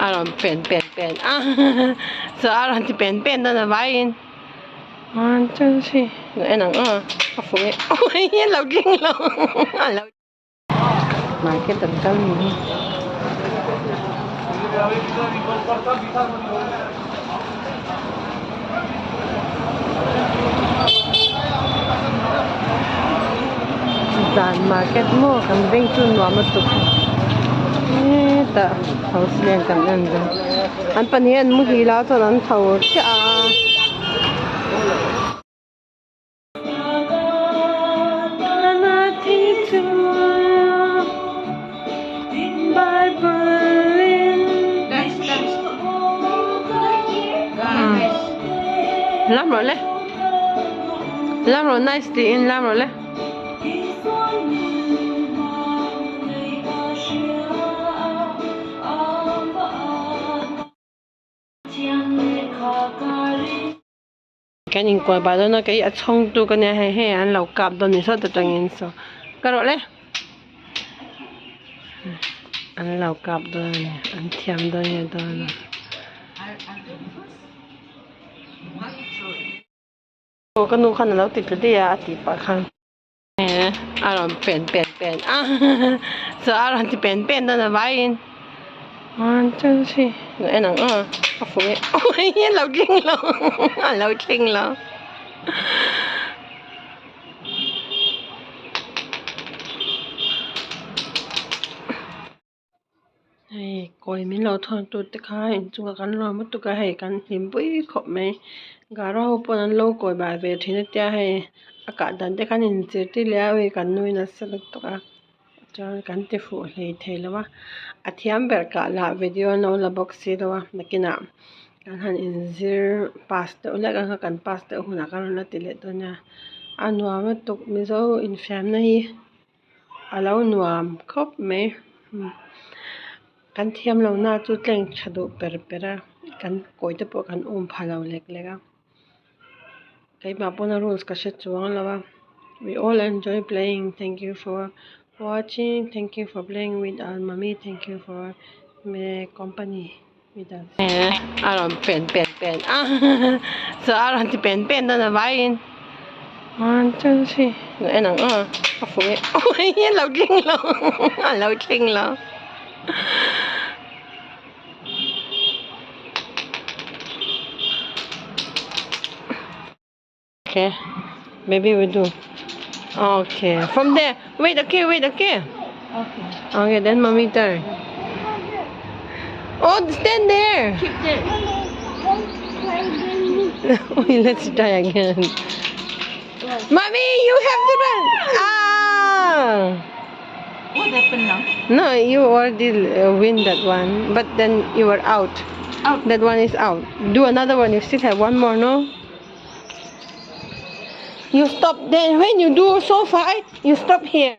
A rawn pen pen pen a so a rawn ti pen pen dawn a vaiin one two three en ang aw a fuh nge awii a lo tling lo a lo market an kal ni hi. Zan market maw kan veng chu nuam a tuk hetah house lian kan en dawn an pahnih an muhil a chuan an tho chiah a. Lam rawh le lam rawh nice tiin lam rawh le. Kan inkual bah dawn a kei a chhawng tu ka nia hei hei an lo kap dawn ni sawt atangin saw ka rawh le an lo kap dawn a ni an thiam dawn nge dawn a. Aw ka nu khan a lo ti tlu daih a a tih pah khan a rawn pen pen pen a so a rawn ti pen pen dawn a vaiin one two three en ang aw a fuh nge awii a lo tling lo a lo tling lo. Hei kawi min lo thawn tu te kha inchungah kan lawm lutuk a hei kan hlim pui khawp mai gara ho pawn an lo kawi bai ve thin a tia hei a kah dan te khan inzirtir leh a ui kan nui nasa lutuk a chuan kan ti fuh hlei thei lo a a thiam ber kah lah video an lo la bawk si lo a nakinah kan han inzir pass deuh hlek ang kha kan pass deuh hunah kan rawn la ti leh dawn nia a nuam lutuk mizo infiamna hi. A lo nuam khawp mai kan thiam lo na chu tleng tha duh per per a kan kawi te pawh kan um pha lo lek lek a keimah pawn a rules ka hre chuang lo a we all enjoy playing thank you for watching thank you for playing with our mummy thank you for me company with us a rawn pen pen pen a so a rawn ti pen pen dawn a vaiin one two three en ang aw a fuh nge awii a lo tling lo a lo tling lo. Okay, maybe we do. Okay, from there. Wait, okay, wait, okay. Okay. Okay, then mommy turn. Oh, stand there. Keep there. Wait, let's try again. Mommy, you have to run. Ah! What happened now? No, you already win that one, but then you were out. Out. That one is out. Do another one. You still have one more, no? You stop then when you do so far, you stop here.